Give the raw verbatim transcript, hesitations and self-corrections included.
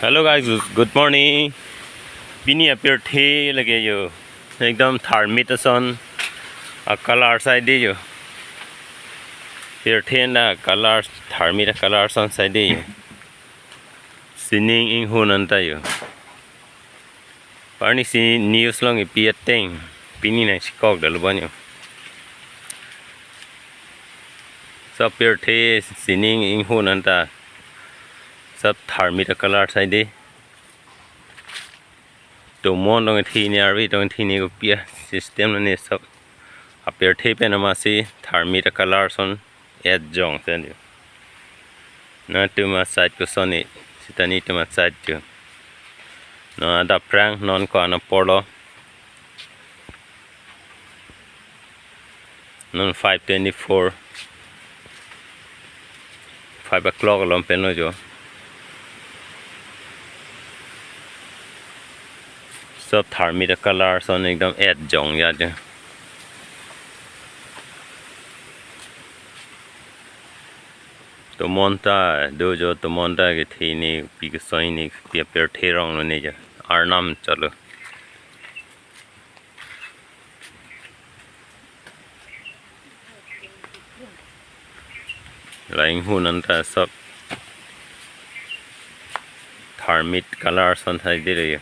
Hello guys, good morning. Pini apirthe lake jo. Ekdom tharmit ason a-color sai de jo. Pirthe anta color, tharmit a-color ason sai de jo. Sining inghun anta jo. Parni si news along kipi ateng. Pini nangchekok dal bon jo. Sob pirthe sining inghun anta. Sob tharmit a-color sai de. Tomon tong thini, arvi tong thini, kopi a-system lo ne sob. Apirthe pen amatsi tharmit a-color ason et jong sen jo. Nangtum a-side koson ne, seta nangtum a-side jo. Non adap prang, non ko-an apor lo. Non five twenty-four. Five o'clock along pen lo jo. Sob tharmit a-color ason ekdom et jong ya jo. Tomon ta do jo, tomon ta kethe ne, pi kesoi ne, pi apirthe rong lo ne jo. Arnam chot lo. La inghun anta sob tharmit color ason sai de jo.